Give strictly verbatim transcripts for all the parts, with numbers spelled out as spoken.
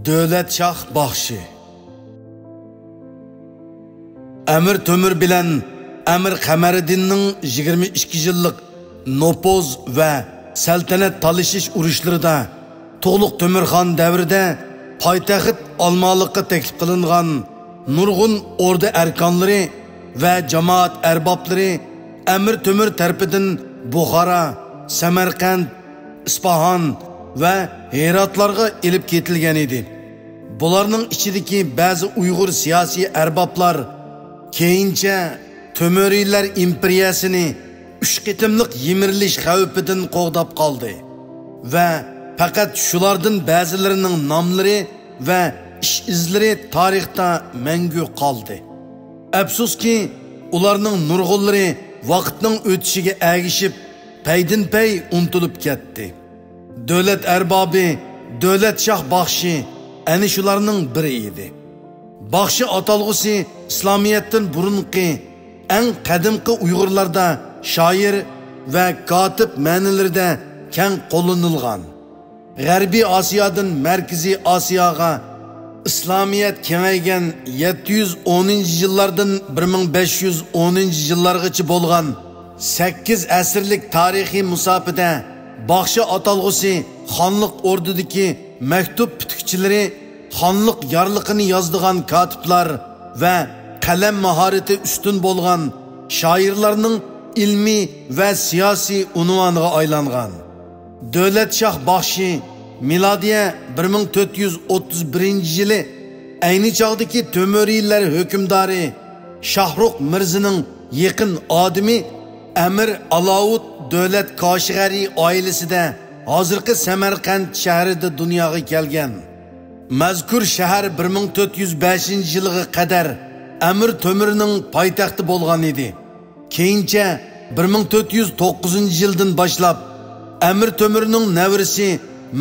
دۆلەت شاھ باخشى. ئەمىر تۆمۈر بىلەن ئەمىر قەمەرىدىننىڭ يىگىرمە ئىككى يىللىق نوپۇز ۋە سەلتەنەت تالىشىش ئۇرۇشلىرىدا تۇغلۇق تۆمۈرخان دەۋرىدە پايتەخت ئالمالىققا تەكلىپ قىلىنغان نۇرغۇن ئوردا ئەركانلىرى ۋە جامائەت ئەربابلىرى ئەمىر تۆمۈر تەرىپىدىن بۇخارا، سەمەرقەنت، ئىسپاھان ۋە ھىراتلارغا ئېلىپ كېتىلگەن ئىدى. بۇلارنىڭ ئىچىدىكى بەزى ئۇيغۇر سىياسىي ئەربابلار كېيىنچە تۆمۈرىيلەر ئىمپېرىيەسىنى ئۈچ قېتىملىق يىمىرىلىش خەۋپىدىن قوغداپ قالدى ۋە پەقەت شۇلاردىن بەزىلىرىنىڭ ناملىرى ۋە ئىش ئىزلىرى تارىختا مەڭگۈ قالدى. ئەپسۇسكى، ئۇلارنىڭ نۇرغۇنلىرى ۋاقىتنىڭ ئۆتۈشىگە ئەگىشىپ، پەيدىنپەي ئۇنتۇلۇپ كەتتى. دۆلەت ئەربابى دۆلەت شاھ باخشى ئەنە شۇلارنىڭ بىرى ئىدى. باخشى ئاتالغۇسى ئىسلامىيەتتىن بۇرۇنقى، ئەڭ قەدىمكى ئۇيغۇرلاردا شائىر ۋە كاتىپ مەنىلىرىدە كەڭ قوللىنىلغان. غەربىي ئاسىيادىن مەركىزىي ئاسىياغا ئىسلامىيەت كېڭەيگەن يەتتە يۈز ئونىنچى يىللاردىن بىر مىڭ بەش يۈز ئونىنچى يىللارغىچە بولغان سەككىز ئەسىرلىك تارىخىي مۇساپىدە باخشى ئاتالغۇسى خانلىق ئوردىدىكى مەكتۇپ پۈتۈكچىلىرى، خانلىق يارلىقىنى يازىدىغان كاتىپلار ۋە قەلەم ماھارىتى ئۈستۈن بولغان شائىرلارنىڭ ئىلمىي ۋە سىياسىي ئۇنۋانىغا ئايلانغان. دۆلەت شاھ باخشى مىلادىيە بىر مىڭ تۆت يۈز ئوتتۇز بىرىنچى يىلى ئەينى چاغدىكى تۆمۈرىيلەر ھۆكۈمدارى شاھرۇخ مىرزىنىڭ يېقىن ئادىمى ئەمىر ئالاۋۇت دۆلەت كاشغەرى ئائىلىسىدە ھازىرقى سەمەرقەنت شەھىرىدە دۇنياغا كەلگەن. مەزكۇر شەھەر بىر مىڭ تۆت يۈز بەشىنچى يىلغا قەدەر ئەمىر تۆمۈرنىڭ پايتەختى بولغان ئىدى. كېيىنچە بىر مىڭ تۆت يۈز توققۇزىنچى يىلدىن باشلاپ ئەمىر تۆمۈرنىڭ نەۋرىسى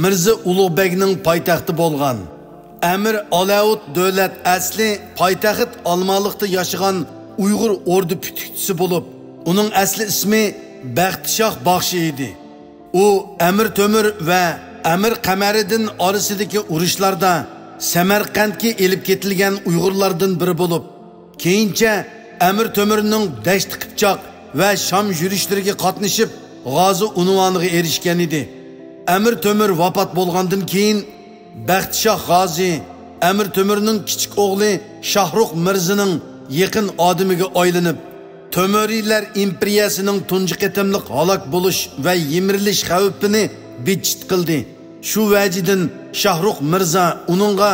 مىرزا ئۇلۇغبەگنىڭ پايتەختى بولغان. ئەمىر ئالاۋۇت دۆلەت ئەسلى پايتەخت ئالمالىقتا ياشىغان ئۇيغۇر ئوردا پۈتۈكچىسى بولۇپ، ئۇنىڭ ئەسلى ئىسمى بەختىشاھ باخشى ئىدى. ئۇ ئەمىر تۆمۈر ۋە ئەمىر قەمەرىدىن ئارىسىدىكى ئۇرۇشلاردا سەمەرقەنتكە ئېلىپ كېتىلگەن ئۇيغۇرلاردىن بىرى بولۇپ، كېيىنچە ئەمىر تۆمۈرنىڭ دەشتى قىپچاق ۋە شام يۈرۈشلىرىگە قاتنىشىپ، غازى ئۇنۋانىغا ئېرىشكەن ئىدى. ئەمىر تۆمۈر ۋاپات بولغاندىن كېيىن، بەختىشاھ غازى ئەمىر تۆمۈرنىڭ كىچىك ئوغلى شاھرۇخ مىرزىنىڭ يېقىن ئادىمىگە ئايلىنىپ، تۆمۈرىيلەر ئىمپېرىيەسىنىڭ تۇنجى قېتىملىق ھالاك بولۇش ۋە يىمىرىلىش خەۋپىنى بىتچىت قىلدى. شۇ ۋەجىدىن شاھرۇخ مىرزا ئۇنىڭغا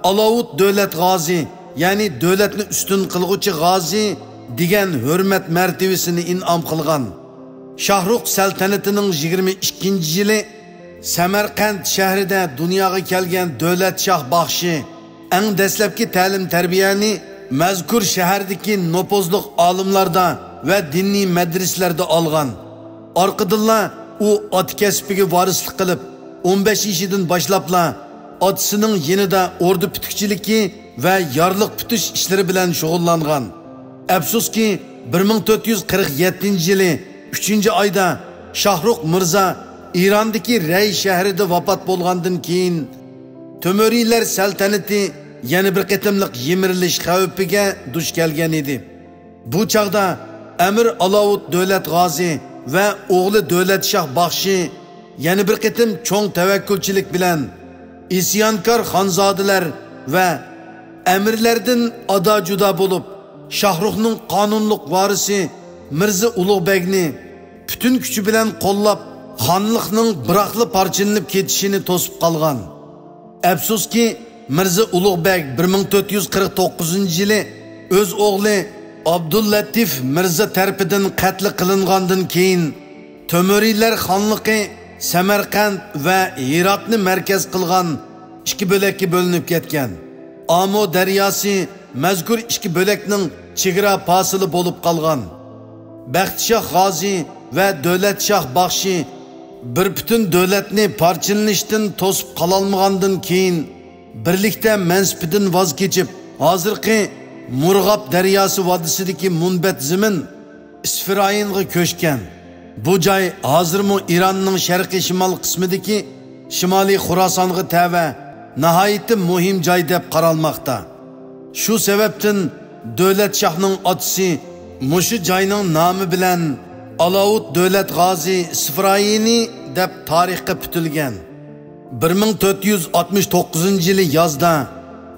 ئالاۋۇت دۆلەت غازى، يەنى دۆلەتنى ئۈستۈن قىلغۇچى غازى دېگەن ھۆرمەت مەرتىۋىسىنى ئىنئام قىلغان. شاھرۇخ سەلتەنىتىنىڭ يىگىرمە ئىككىنچى يىلى سەمەرقەنت شەھىرىدە دۇنياغا كەلگەن دۆلەت شاھ باخشى ئەڭ دەسلەپكى تەلىم-تەربىيەنى مەزكۇر شەھەردىكى نوپۇزلۇق ئالىملاردا ۋە دىنىي مەدرىسىلەردە ئالغان. ئارقىدىنلا ئۇ ئاتا كەسپىگە ۋارىسلىق قىلىپ، ئون بەش يېشىدىن باشلاپلا ئاتىسىنىڭ يېنىدا ئوردا پۈتۈكچىلىكى ۋە يارلىق پۈتۈش ئىشلىرى بىلەن شۇغۇللانغان. ئەپسۇسكى، بىر مىڭ تۆت يۈز قىرىق يەتتىنچى يىلى ئۈچىنچى ئايدا شاھرۇخ مىرزا ئىراندىكى رەي شەھىرىدە ۋاپات بولغاندىن كېيىن، تۆمۈرىيلەر سەلتەنىتى يەنە بىر قېتىملىق يىمىرىلىش خەۋپىگە دۇچ كەلگەن ئىدى. بۇ چاغدا ئەمىر ئالاۋۇت دۆلەت غازى ۋە ئوغلى دۆلەت شاھ باخشى يەنە بىر قېتىم چوڭ تەۋەككۈلچىلىك بىلەن ئىسيانكار خانزادىلەر ۋە ئەمىرلەردىن ئادا-جۇدا بولۇپ، شاھرۇخنىڭ قانۇنلۇق ۋارىسى مىرزا ئۇلۇغبەگنى پۈتۈن كۈچى بىلەن قوللاپ، خانلىقنىڭ بىراقلا پارچىلىنىپ كېتىشىنى توسۇپ قالغان. ئەپسۇسكى، مىرزا ئۇلۇغبەگ بىر مىڭ تۆت يۈز قىرىق توققۇزىنچى يىلى ئۆز ئوغلى ئابدۇللەتىف مىرزا تەرىپىدىن قەتل قىلىنغاندىن كېيىن، تۆمۈرىيلەر خانلىقى سەمەرقەنت ۋە ھىراتنى مەركەز قىلغان ئىككى بۆلەككە بۆلۈنۈپ كەتكەن. ئامۇ دەرياسى مەزكۇر ئىككى بۆلەكنىڭ چېگرا پاسىلى بولۇپ قالغان. بەختىشاھ غازى ۋە دۆلەتشاھ باخشى بىر پۈتۈن دۆلەتنى پارچىلىنىشتىن توسۇپ قالالمىغاندىن كېيىن، بىرلىكتە مەنسىپىدىن ۋاز كېچىپ، ھازىرقى مۇرغاب دەرياسى ۋادىسىدىكى مۇنبەت زېمىن ئىسفىرايىنغا كۆچكەن. بۇ جاي ھازىرمۇ ئىراننىڭ شەرقىي شىمال قىسمىدىكى شىمالىي خوراسانغا تەۋە ناھايىتى مۇھىم جاي دەپ قارالماقتا. شۇ سەۋەبتىن دۆلەت شاھنىڭ ئاتىسى مۇشۇ جاينىڭ نامى بىلەن ئالاۋۇت دۆلەت غازى سىفرايىنى دەپ تارىخقا پۈتۈلگەن. بىر مىڭ تۆت يۈز ئاتمىش توققۇزىنچى يىلى يازدا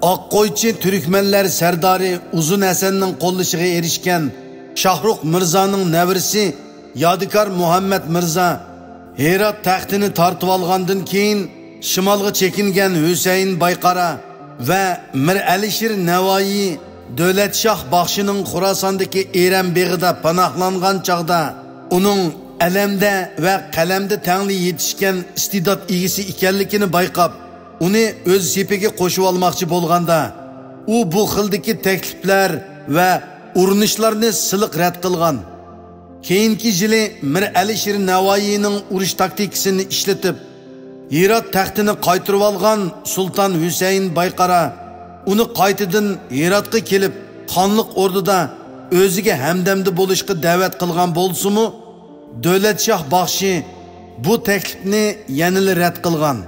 ئاققويچى تۈركمەنلەر سەردارى ئۇزۇن ھەسەننىڭ قوللىشىغا ئېرىشكەن شاھرۇخ مىرزانىڭ نەۋرىسى يادىكار مۇھەممەد مىرزا ھىرات تەختىنى تارتىۋالغاندىن كېيىن، شىمالغا چېكىنگەن ھۈسەيىن بايقارا ۋە مىر ئەلىشىر نەۋايى دۆلەت شاھ باخشىنىڭ خوراساندىكى ئېرەن بېغىدا پاناھلانغان چاغدا، ئۇنىڭ ئەلەمدە ۋە قەلەمدە تەڭلا يېتىشكەن ئىستېدات ئىگىسى ئىكەنلىكىنى بايقاپ، ئۇنى ئۆز سېپىگە قوشۇۋالماقچى بولغاندا، ئۇ بۇ خىلدىكى تەكلىپلەر ۋە ئۇرۇنۇشلارنى سىلىق رەت قىلغان. كېيىنكى يىلى مىر ئەلىشىر نەۋايىنىڭ ئۇرۇش تاكتىكىسىنى ئىشلىتىپ، ھىرات تەختىنى قايتۇرۇۋالغان سۇلتان ھۈسەيىن بايقارا ئۇنى قايتىدىن ھىراتقا كېلىپ، خانلىق ئوردىدا ئۆزىگە ھەمدەمدە بولۇشقا دەۋەت قىلغان بولسىمۇ، دۆلەت شاھ باخشى بۇ تەكلىپنى يەنىلا رەت قىلغان.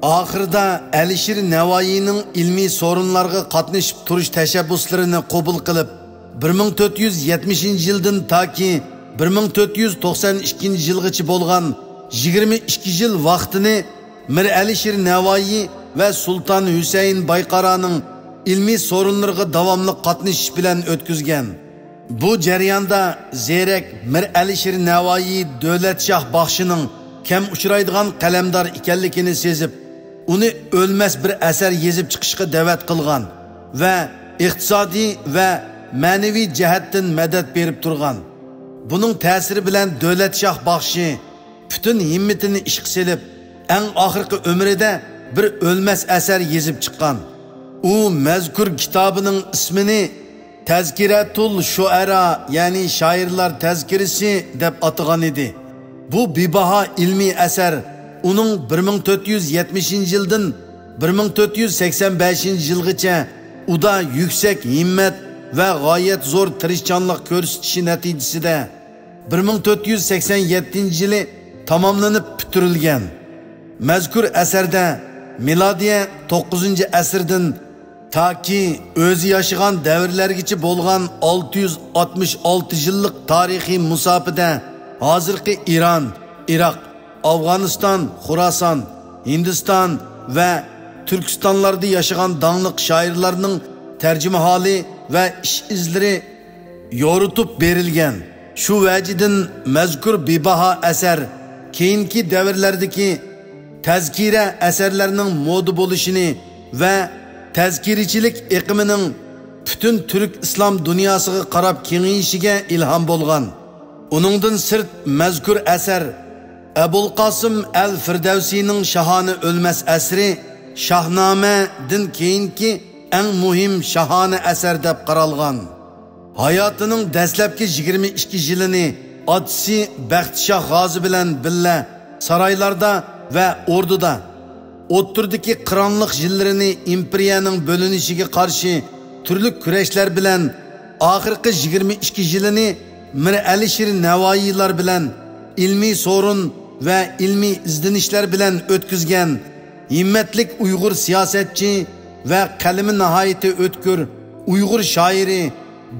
ئاخىرىدا ئەلىشىر نەۋايىنىڭ ئىلمىي سورۇنلارغا قاتنىشىپ تۇرۇش تەشەببۇسلىرىنى قوبۇل قىلىپ، بىر مىڭ تۆت يۈز يەتمىشىنچى يىلدىن تاكى بىر مىڭ تۆت يۈز توقسان ئىككىنچى يىلغىچە بولغان يىگىرمە ئىككى يىل ۋاقتىنى مىر ئەلىشىر نەۋايى ۋە سۇلتان ھۈسەيىن بايقارانىڭ ئىلمىي سورۇنلىرىغا داۋاملىق قاتنىشىش بىلەن ئۆتكۈزگەن. بۇ جەرياندا زېرەك مىر ئەلىشىر نەۋايى دۆلەت شاھ باخشىنىڭ كەم ئۇچرايدىغان قەلەمدار ئىكەنلىكىنى سېزىپ، ئۇنى ئۆلمەس بىر ئەسەر يېزىپ چىقىشقا دەۋەت قىلغان ۋە ئىقتىسادىي ۋە مەنىۋى جەھەتتىن مەدەت بېرىپ تۇرغان. بۇنىڭ تەسىرى بىلەن دۆلەت شاھ باخشى پۈتۈن ھىممىتىنى ئىشقا سېلىپ، ئەڭ ئاخىرقى ئۆمرىدە بىر ئۆلمەس ئەسەر يېزىپ چىققان. ئۇ مەزكۇر كىتابىنىڭ ئىسمىنى تەزكىرەتۇل شۇئەرا، يەنى شائىرلار تەزكىرىسى دەپ ئاتىغان ئىدى. بۇ بىباھا ئىلمىي ئەسەر ئۇنىڭ بىر مىڭ تۆت يۈز يەتمىشىنچى يىلدىن بىر مىڭ تۆت يۈز سەكسەن بەشىنچى يىلغىچە ئۇدا يۈكسەك ھىممەت ۋە غايەت زور تىرىشچانلىق كۆرسىتىشى نەتىجىسىدە بىر مىڭ تۆت يۈز سەكسەن يەتتىنچى يىلى تاماملىنىپ پۈتتۈرۈلگەن. مەزكۇر ئەسەردە مىلادىيە توققۇزىنچى ئەسىردىن تاكى ئۆزى ياشىغان دەۋرلەرگىچە بولغان ئالتە يۈز ئاتمىش ئالتە يىللىق تارىخىي مۇساپىدە ھازىرقى ئىران، ئىراق، ئافغانىستان، خوراسان، ھىندىستان ۋە تۈركىستانلاردا ياشىغان داڭلىق شائىرلارنىڭ تەرجىمىھالى ۋە ئىش ئىزلىرى يورۇتۇپ بېرىلگەن. شۇ ۋەجىدىن مەزكۇر بىباھا ئەسەر كېيىنكى دەۋرلەردىكى تەزكىرە ئەسەرلەرنىڭ مودا بولۇشىنى ۋە تەزكىرىچىلىك ئېقىمىنىڭ پۈتۈن تۈرك ئىسلام دۇنياسىغا قاراپ كېڭىيىشىگە ئىلھام بولغان. ئۇنىڭدىن سىرت، مەزكۇر ئەسەر ئەبۇلقاسىم ئەل فىردەۋسىنىڭ شاھانە ئۆلمەس ئەسىرى شاھنامەدىن كېيىنكى ئەڭ مۇھىم شاھانە ئەسەر دەپ قارالغان. ھاياتىنىڭ دەسلەپكى يىگىرمە ئىككى يىلىنى ئاتىسى بەختىشاھ غازى بىلەن بىللە سارايلاردا ۋە ئوردىدا، ئوتتۇرىدىكى قىرانلىق يىللىرىنى ئىمپېرىيەنىڭ بۆلۈنۈشىگە قارشى تۈرلۈك كۈرەشلەر بىلەن، ئاخىرقى يىگىرمە ئىككى يىلىنى مىر ئەلىشىر نەۋايىلار بىلەن ئىلمىي سورۇن ۋە ئىلمىي ئىزدىنىشلەر بىلەن ئۆتكۈزگەن ھىممەتلىك ئۇيغۇر سىياسەتچى ۋە قەلىمى ناھايىتى ئۆتكۈر ئۇيغۇر شائىرى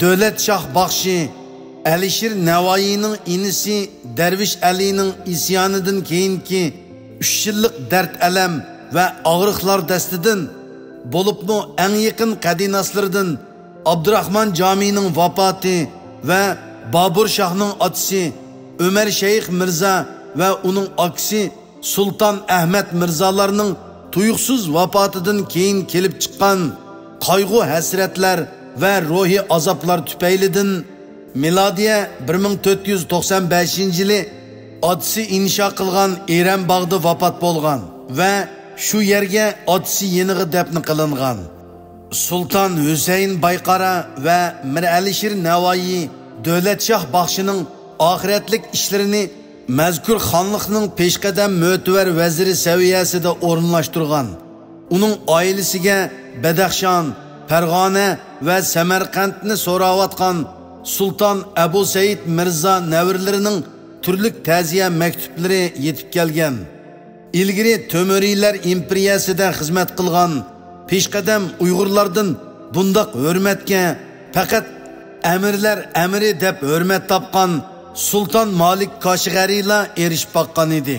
دۆلەت شاھ باخشى، ئەلىشىر نەۋايىنىڭ ئىنىسى دەرۋىش ئەلىنىڭ ئىسيانىدىن كېيىنكى ئۈچ يىللىق دەرد-ئەلەم ۋە ئاغرىقلار دەستىدىن، بولۇپمۇ ئەڭ يېقىن قەدىناسلىرىدىن ئابدۇراخمان جامىنىڭ ۋاپاتى ۋە بابۇر شاھنىڭ ئاتىسى ئۆمەر شەيخ مىرزا ۋە ئۇنىڭ ئاكىسى سۇلتان ئەھمەد مىرزالارنىڭ تۇيۇقسىز ۋاپاتىدىن كېيىن كېلىپ چىققان قايغۇ-ھەسرەتلەر ۋە روھىي ئازابلار تۈپەيلىدىن مىلادىيە بىر مىڭ تۆت يۈز توقسان بەشىنچى يىلى ئاتىسى ئىنشا قىلغان ئېرەن باغدا ۋاپات بولغان ۋە شۇ يەرگە ئاتىسى يېنىغا دەپنە قىلىنغان. سۇلتان ھۈسەيىن بايقارا ۋە مىر ئەلىشىر نەۋايى دۆلەت شاھ باخشىنىڭ ئاخىرەتلىك ئىشلىرىنى مەزكۇر خانلىقنىڭ پېشقەدەم مۆتىۋەر ۋەزىرى سەۋىيەسىدە ئورۇنلاشتۇرغان. ئۇنىڭ ئائىلىسىگە بەدەخشان، پەرغانە ۋە سەمەرقەنتنى سوراۋاتقان سۇلتان ئەبۇ سەئىد مىرزا نەۋرىلىرىنىڭ تۈرلۈك تەزىيە مەكتۇپلىرى يېتىپ كەلگەن. ئىلگىرى تۆمۈرىيلەر ئىمپېرىيەسىدە خىزمەت قىلغان پېشقەدەم ئۇيغۇرلاردىن بۇنداق ھۆرمەتكە پەقەت ئەمىرلەر ئەمىرى دەپ ھۆرمەت تاپقان سۇلتان مالىك كاشغەرىلا ئېرىشىپ باققان ئىدى.